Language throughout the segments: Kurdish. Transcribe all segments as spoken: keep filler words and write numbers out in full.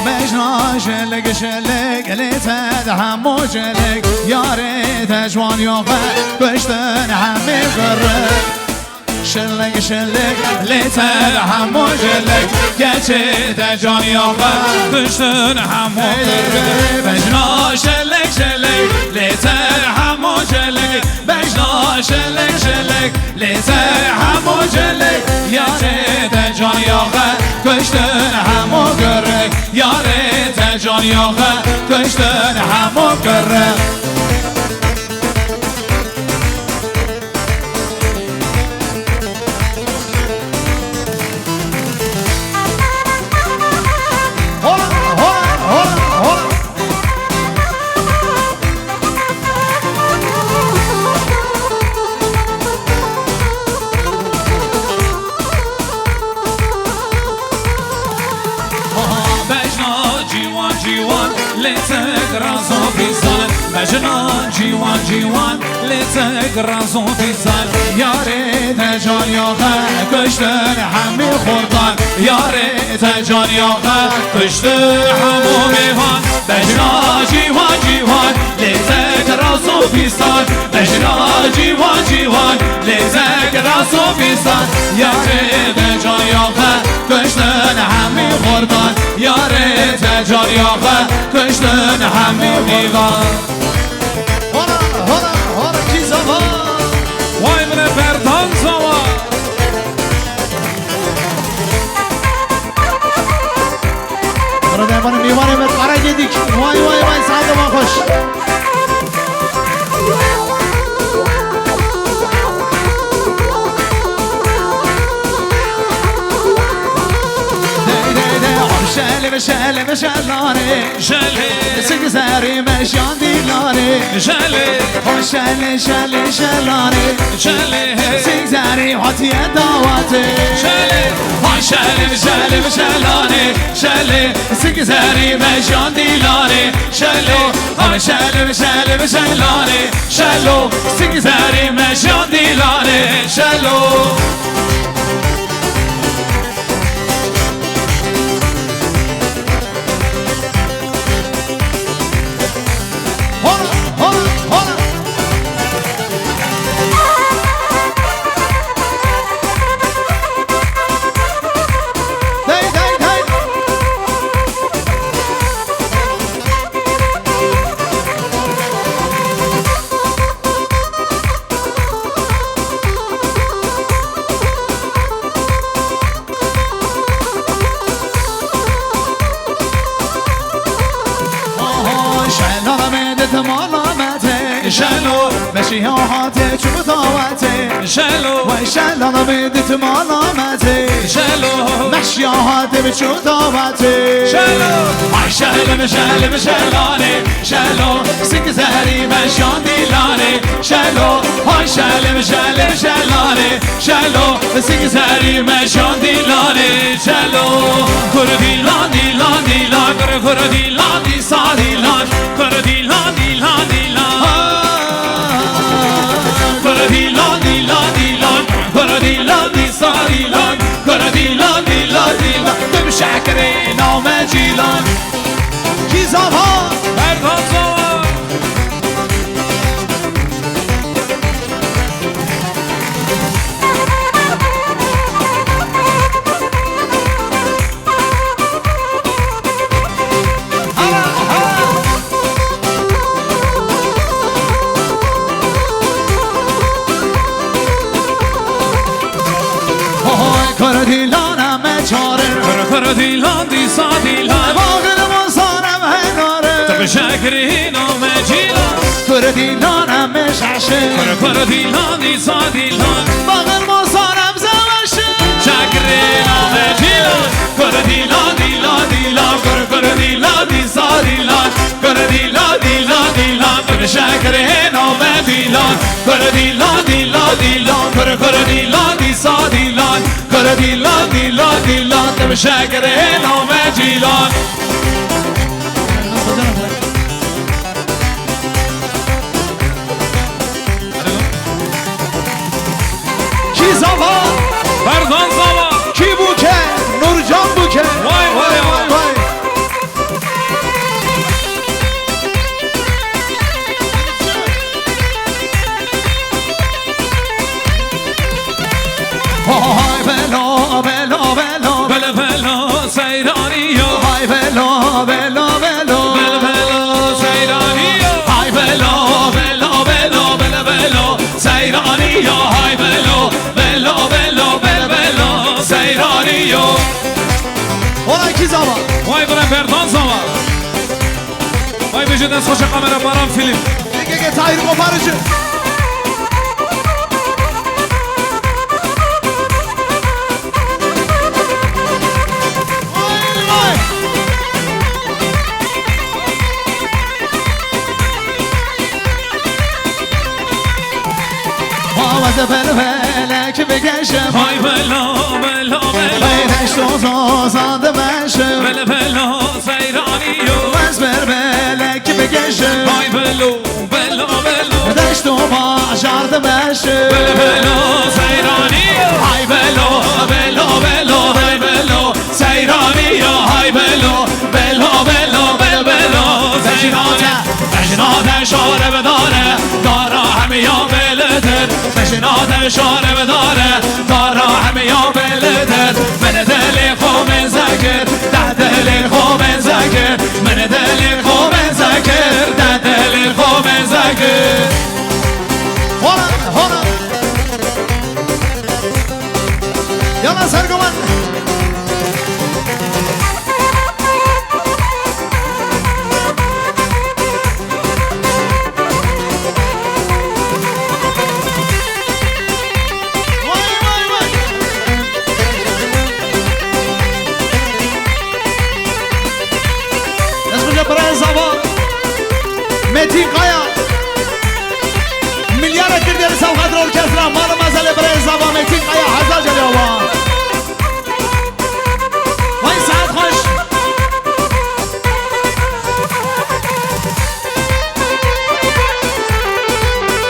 Bejna şilek şilek, lê te di hemû cilek, yarê te ciwan yoxe, kuştin hemî qirrik. Şilek şilek, lê te di hemû cilek, keçê te can yoxe, kuştin hemû qirrik. Bejna şilek şilek, lê te di hemû cilek, bejna şilek şilek, lê te hemû cilek, yarê te can yoxe, kuştin hemû qirrik, yarê te can yoxe, kuştin hemû qirrik. Hola, hola, hola, hola. Bejna ciwan ciwan, lê tek raz û fîzan. Bejna ciwan ciwan, lê tek raz û fîzan. Yarê te can yoxe, kuştin hemî xortan. Yarê te can yoxe, kuştin hemû mêvan. Bejna ciwan ciwan, lê tek raz û fîzan. Bejna ciwan ciwan, lê tek raz û fîzan. Yarê te can yoxe, kuştin hemî xortan. Yarê te can yoxe, kuştin hemî mêvan. Hola, hola, hola, kî zava? Vay bile Berdan zava. Bira dermanê mêvanê me, Kara Gedik. Vay, vay, vay, saete me xweş. Dey, dey, dey, şelê, şelê, şelanê. Şelê. Sing zerî me şan dîlanê. Şelê. Ha şelê, şelê, şelanê. Şelê. Sing zerî hatiye dawatê. Şelê. Ha şelê, şelê, şelanê. Şelê. Sing zerî me şan dîlanê. Şelo. Ha şelê, şelê, şelanê. Şelo. Sing zerî me şan dîlanê. Şelo. Hola, hola, hola. Dey, dey, dey. Aha, şelala me dit mala me tê. Şelo. Meşiya hatê çu dawetê. Şelo. Vay şelala me dit mala me tê. Şelo. Meşiya hatê çu dawetê. Şelo. Vay şelim şelim şelanê. Şelo. Sing zerî me şan dîlanê. Şelo. Vay şelim şelim şelanê. Şelo, sing zerî me şan dîlanê. Şelo, kur dîlan, dîlan, dîlan, kur, kur dîlan, dîsa dîlan, kur dîlan, dîlan, dîlan. Kur dîlan, dîlan, dîlan, kur dîlan, dîsa dîlan, kur dîlan, dîlan, dîlan. Tim şekerê name cîlan. Kî zava? Berdan zava. Hoy, kurdîlan em çarin. Kur, kur dîlan, dîsa dîlan. Baxil mozan em henarin. Tim şekerê name cîlan. Kur dîlan em şaşin. Kur, kur dîlan, dîsa dîlan. Baxil mozan em zeweşin. Şekerê name cîlan. Kur dîlan, dîlan, dîlan. Kur, kur dîlan, dîsa dîlan. Kur dîlan, dîlan, dîlan. Tim şekerê name cîlan. Kur dîlan, dîlan, dîlan. Kur, kur dîlan, dîsa dîlan. Kara dîlan, dîlan, dîlan, tim şekerê name cîlan. Kî zava? Berdan zava. Kî bûke? Nurcan bûke. Vay, vay, vay, vay. Zava. Vay bre Berdan Zava. Vay bêje dest xweşe kamera Baran Film. G G G Tahir Koparıcı. Vay, vay. Havazê belbelek bikeşim. Hay bela, bela, bela. Hey, deşt û zozan dimeşim. Bela, bela, seyranî yo. Ez belbelek bikeşim. Hay belo, bela, bela. Deşt û bajar dimeşim. Bela, bela, seyranî yo. Hay belo, belo, belo, hay belo. Seyranî ya hay belo, belo, belo, belo, belo, seyranî. Bejna te şare bedare, dara hemiya beledir. Bejna te şare bedare, dara hemiya beledir. Min dilê xo meze kir, te dilê xo meze kir. Min dilê xo meze kir, te dilê xo meze kir. Hora, hora. Yala Sergovan. Vay, vay, vay. Dest xweş birayê Zava. Metin Kaya. Milyarek kir diyarî Sewqadir Orkestra. Mala mezelê birayê Zava Metin Kaya. Hezar carî awa. Vay saet xweş.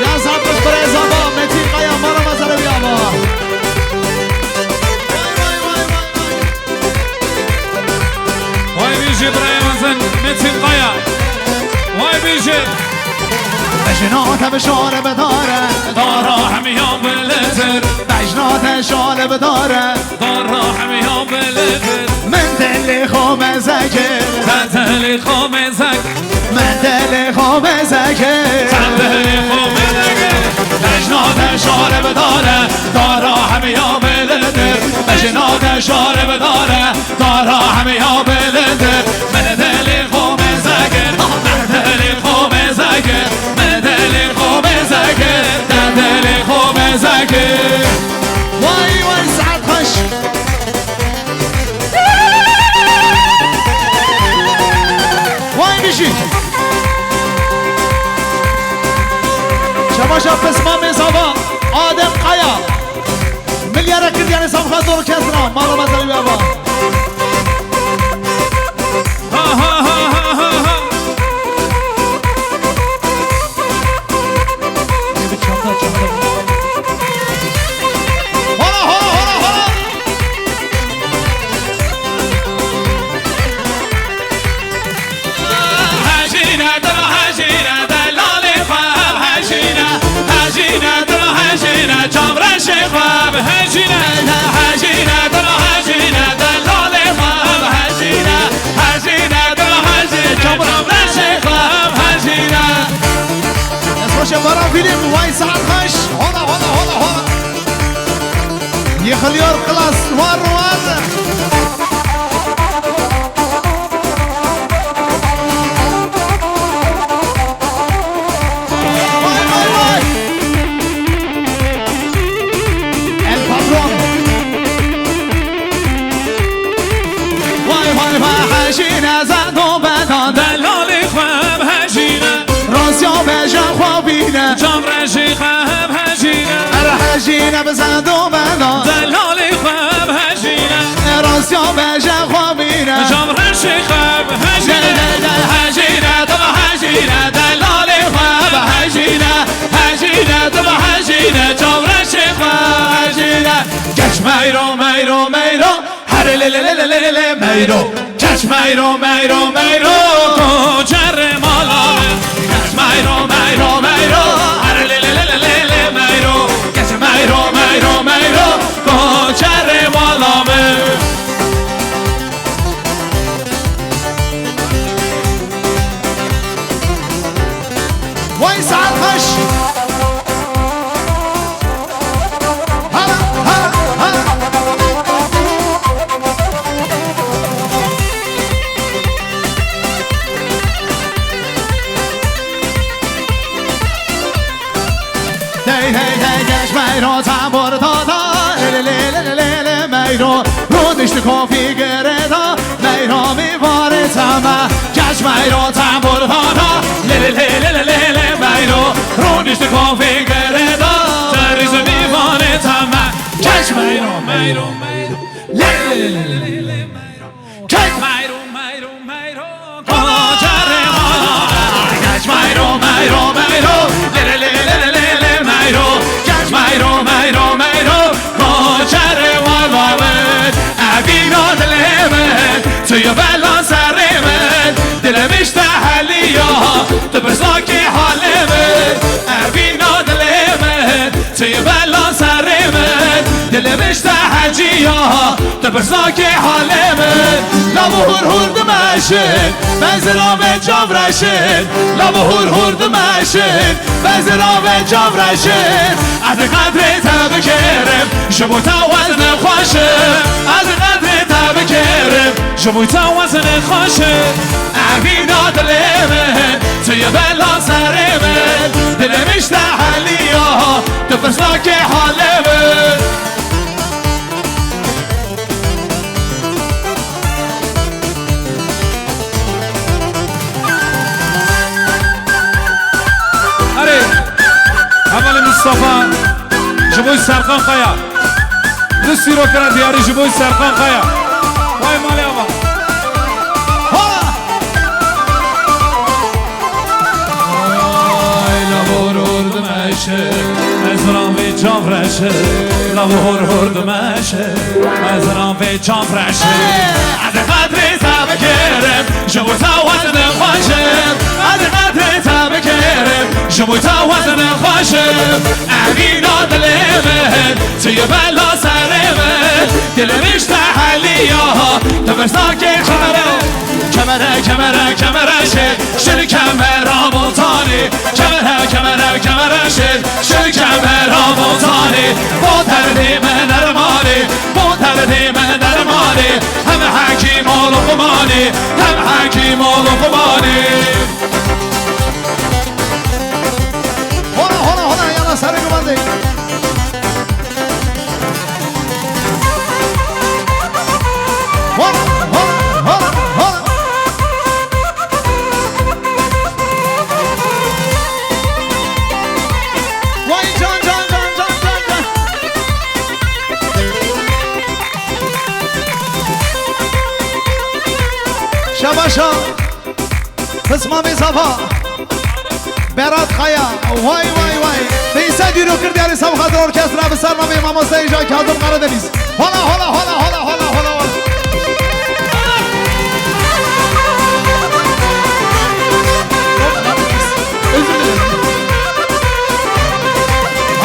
Ya saet xweş birayê Zava Metin Kaya. Mala mezelê wî awa. Vay, vay, vay, vay, vay. Vay bêje birayê mezin Metin Kaya. Vay bêje. Bejna te bi şare bedare. Dara hemiyan beledir. Bejna te şare bedare. Dara hemiyan beledir. Min dilê xo meze kir. Te dilê xo meze kir. Min dilê xo meze kir. Te dilê xo meze kir. Bejna te şare bedare. Dara hemiyan beledir. Bejna te şare bedare. Dara hemiya beledir. Min dilê xo meze kir. Min dilê xo meze kir. Min dilê xo meze kir. Te dilê xo meze kir. Vay, vay, saet xweş. Vay bijî. Çemaşa pismamê Zava Adem Kaya. Milyara kir yani Samxat Orkestra. Mala mezelê wî ava. Ha, ha, ha. Hola, hola, hola, hola. Hejîne, dila hejîne, delalê xwe ev hejîne. Hejîne, dila hejîne, çavreşê xwe ev hejîne. Hejîne, dila hejîne, delalê xwe ev hejîne. Hejîne, dila hejîne, çavreşê xwe ev hejîne. Dest xweş e Baran Fîlîp, vay saet xweş. Hola, hola, hola, hola. Yıkılıyor klas, var, var. Vay, vay, vay. El Patron. Vay, vay, vay, hejîne zendo bedan. Delalê xwe ev hejîne. Rastya beje xwe bîne. Çavreşê xwe ev hejîne. Er hejîne bi zendo bedan. Delalê xwe ev hejîne. Rastya beje xwe bîne. Çavreşê xwe ev hejîne. Dey, dey, dey, hejîne, dila hejîne, delalê xwe ev hejîne. Hejîne, dila hejîne, çavreşê xwe ev hejîne. Geç meyro, meyro, meyro. Herê lê lê lê lê lê lê lê meyro. Keç meyro, meyro, meyro. Koçerê mala min. Keç meyro, meyro, meyro. Herê lê lê lê lê lê lê meyro. Keç meyro, meyro, meyro. Koçerê mala min. Vay saet xweş. Hala, hala, hala. Tembur dada, lê lê lê lê lê lê lê meyro, rûnişt kofî girê da, meyro mîvanê teme. Keç meyro tembur dada, lê lê lê lê lê lê lê meyro, rûnişt kofî girê da, terîz mîvanê teme. Keç meyro, meyro, meyro, lê lê lê lê lê lê lê meyro. Keç meyro, meyro, meyro, koçerê mala. Keç meyro, meyro, meyro, lê lê lê lê lê lê lê meyro. Keç meyro, meyro, meyro, koçerê mala min. Evîna dilê min, tu yî bela serê min. Dilim îşte heliya, tu pirsakê halê min. Evîna dilê min, tu yî bela serê min, dilim îşte heciya, tu pirsakê halê min. Lav û hûr hûr dimeşin, bezira ve cavreşin. Lav û hûr hûr dimeşin, bezira ve cavreşin. Ez ê qedrê te bikêrim, ji bo te wezne xweş im. Ez ê qedrê te bikêrim, ji bo te wezne xweş im. Evîna dilê min, tu yî bela serê min. Dilim îşte heliya, tu pirsakê halê min. Erê, Hevalê Mustafa, ji bo Serkan Kaya. Du sîrokera diyarî ji bo Serkan Kaya. Vay malê ava. Hola! Ay, lav û hûr hûr dimeşin, ez ravê cavreşin. Lav û hûr hûr dimeşin, ez ravê cavreşin. Ez ê qedrê te bikêrim, ji bo te wezne xweş im. Ez ê qedrê te bikêrim, ji bo te wezne xweş im. Evîna dilê min, tu yî bela serê min. Dilim îşte heliya, tu pirsakê xwe re. Kemere, kemere, kemere şêr, şêr kemera botanê. Kemere, kemere, kemere şêr, şêr kemera botanê. Bo derdê me dermanê, bo derdê me dermanê. Hem hekîm û luqmanê, hem hekîm û luqmanê. Hola, hola, hola, yana serê gumandê. Hola, hola, hola, hola. Vay can, can, can. Şabaşa. Pismamê Safa. Berat Kaya. Vay, vay, vay. Veysel Dîrokir diyarê Safa xatir orkestra bi sernamê Mamoste Êja Kazım Karadeniz. Hola, hola, hola. Özür dilerim.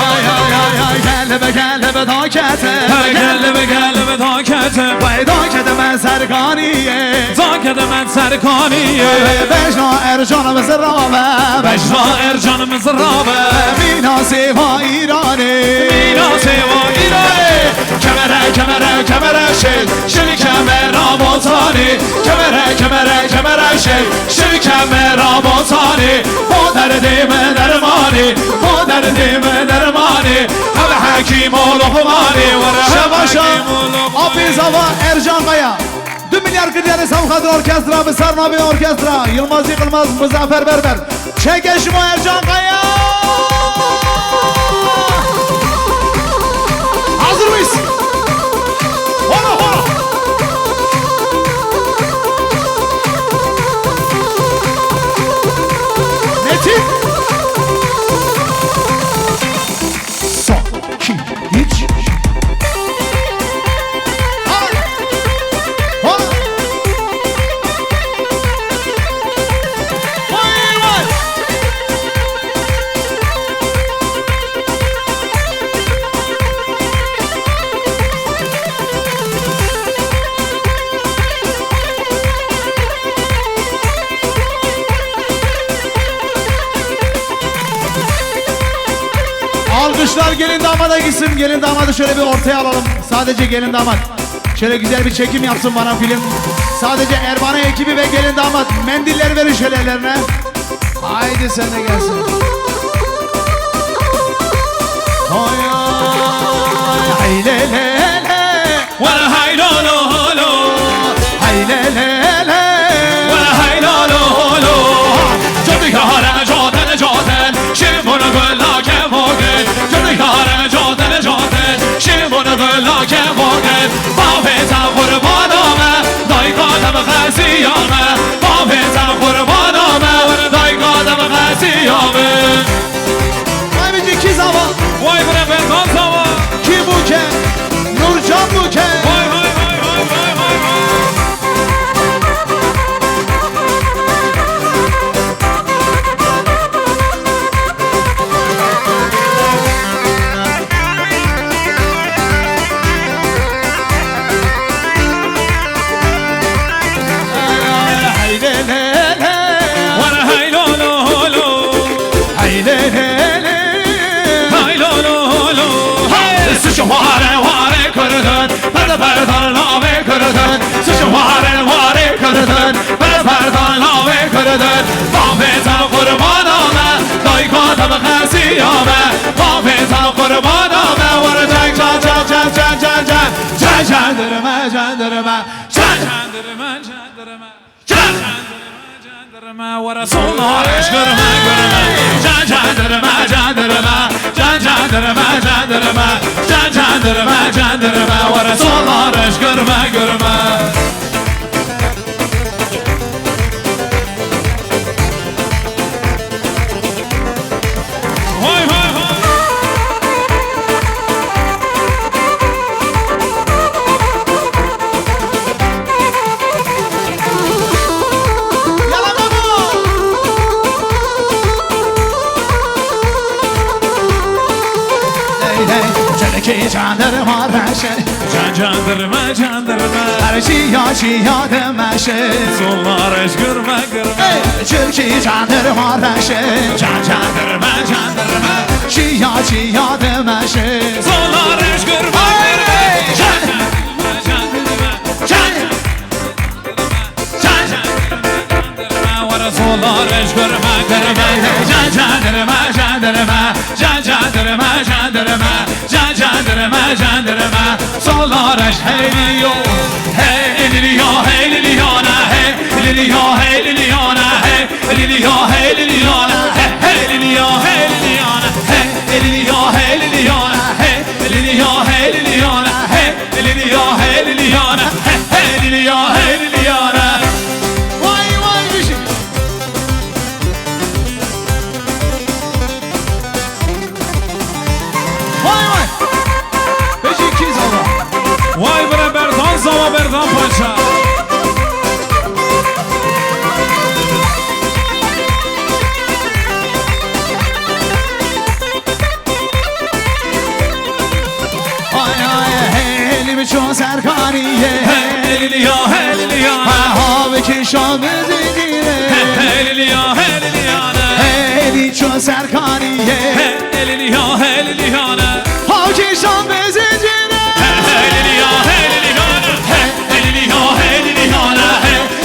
Ay, ay, ay, ay, gel be, gel be, dakete. Gel be, gel be, dakete. Vay, dakete me serkaniye. Zakede me serkaniye. Bejna Ercan Mizrabe. Bejna Ercan Mizrabe. Mîna sêva Îranê. Mîna sêva Îranê. Kemere, kemere, kemere şêr, şêr kemera botanê. Kemere, kemere, kemere şêr, şêr kemera botanê. Bo derdê me dermanê, bo derdê me dermanê. Ev hekîm û luqmanê, were Şebaşa, hekîm û luqmanê. Apê Zava Ercan Kaya. Du milyar kiriye li Sewqat Orkestra, bi sernavê orkestra Yilmaz Yıkılmaz, Muzaffer Berber. Çeke ji bo Ercan Kaya. Hazır mıyız? Hola, hola. Metin. Son, iki, üç. Alkışlar gelin damada gitsin. Gelin damadı şöyle bir ortaya alalım. Sadece gelin damat. Şöyle güzel bir çekim yapsın bana film. Sadece Erban'ın ekibi ve gelin damat. Mendiller verin şöyle ellerine. Haydi sen de gelsin. Hay Hey lê lê lê. Were hey lo lo lo. Hey lê lê lê. Were hey lo lo lo. Codikare coden coden. Şîvon gula kevogin. Codikare coden coden. Şîvon gula kevogin. Bavê te qurbana me. Dayka te bi xesiya me. Bavê te qurbana me. Dayka te bi xesiya me. Vay bicî kî zava? Vay bire Berdan zava. Kî bû ke? Nûrcan bû ke? Vay, vay, vay. Hey lê lê lê. Were hey lo lo lo. Hey lê lê lê. Hey lo lo lo. Hey! Sişim ware ware kurdin, perde perde navê kurdin. Sişim ware ware kurdin, perde perde navê kurdin. Bavê te qurbana me, dayka te bi xesiya me. Bavê te qurbana me, were ceng can can can can can can. Can can dirme can dirme. Can can dirme can dirme. Can can dirme can dirme, were solar eş gurme gurme. Can can dirme can dirme. Can can dirme can dirme. Can can dirme can dirme, were solar eş gurme gurme. Hoy, hoy, hoy. Yala babo. Hey, hey, çelekî çandırma reşe. Can can dirme can dirme. Her çiya çiya demeşe. Solar eş gurme gurme. Hey, çelekî çandırma reşe. Can can dirme can dirme. Çiya çiya demeşe. Solar eş gurme gurme. Hey, hey. Can can dirme can dirme. Can can Can can dirme, can dirme, were solar eş gurme gurme. Can can dirme, can dirme, can can dirme, can dirme, can can dirme, can dirme. Solar eş hey li yo, hey li li yo, hey li li yo na, hey li li yo, hey li li yo na, hey li li yo, hey li li yo na, hey, hey li li yo, hey li li yo na, hey li li yo, hey li li yo na, hey li li yo, hey li li yo na, hey. Liliya, hey, liliyana, hey, hey, liliya, hey, liliyana. Vay, vay, bişik. Vay, vay. Bişik kî zava? Vay, bire berdan zava, berdan parça. Ay, ay, hêlî biço serkaniyê. Hêlî ya, hêlî ya. Ha, ha, bikişa bi zincîrê. Hêlî ya, hêlî ya. Hêlî ço serkaniyê. Hêlî ya, hêlî ya. Ha, kişa bi zincîrê. Hêlî ya, hêlî ya. Hêlî ya, hêlî ya.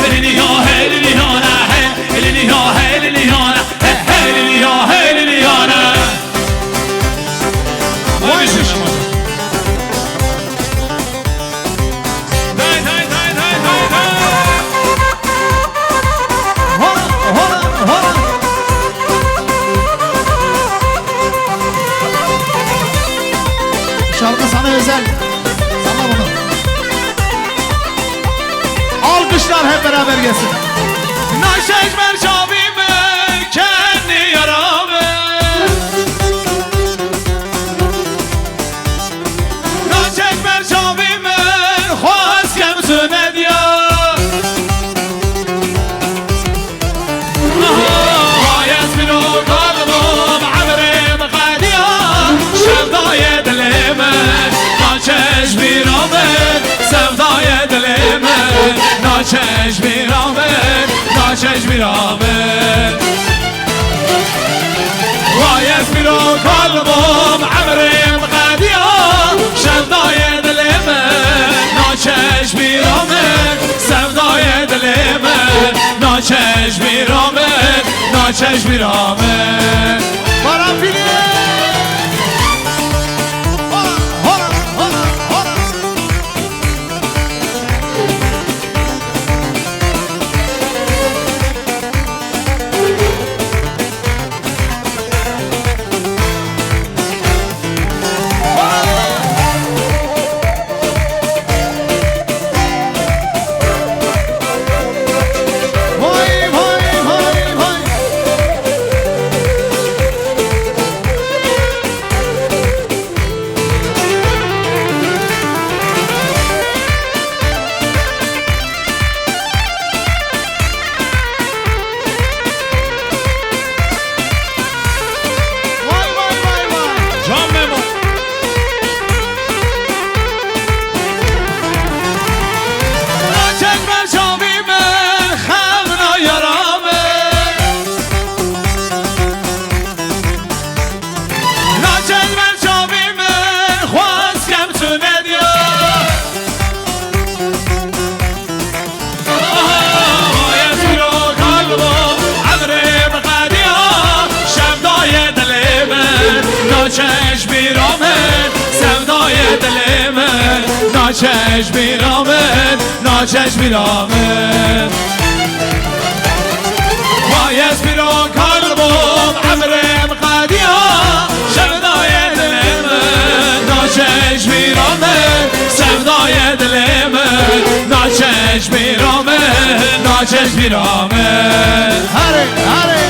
Hêlî ya, hêlî ya. Hêlî ya, hêlî ya. Hêlî ya, hêlî ya. Hey, hey, lili ya, hey, lili ya, na. Vay şiş. Day, day, day, day, day, day. Hora, hora, hora. Şarkı sana özel. Salla bunu. Alkışlar hep beraber gelsin. Naşej merşabime kendi yaramı. Naşej merşabime xwaz kem sünediya. Niha ez bîro kalbim, emrê min qediya, şevdayê dilê min, naçe ji bîra min, sevdayê dilê min, naçe ji bîra min, naçe ji bîra min. Vay ez bîro kalbim, emrê min qediya, şevdayê dilê min, naçe ji bîra min, sevdayê dilê min. Naçe ji bîra min, naçe ji bîra min. Baran filî! Hora, hora, hora. Çeş bîra min, naçeş bîra min. Vay ez bîro karbom, emrim qediya, şevdayê dilê min, naçeş bîra min, sevdayê dilê min, naçeş bîra min, naçeş bîra min. Hare, hare.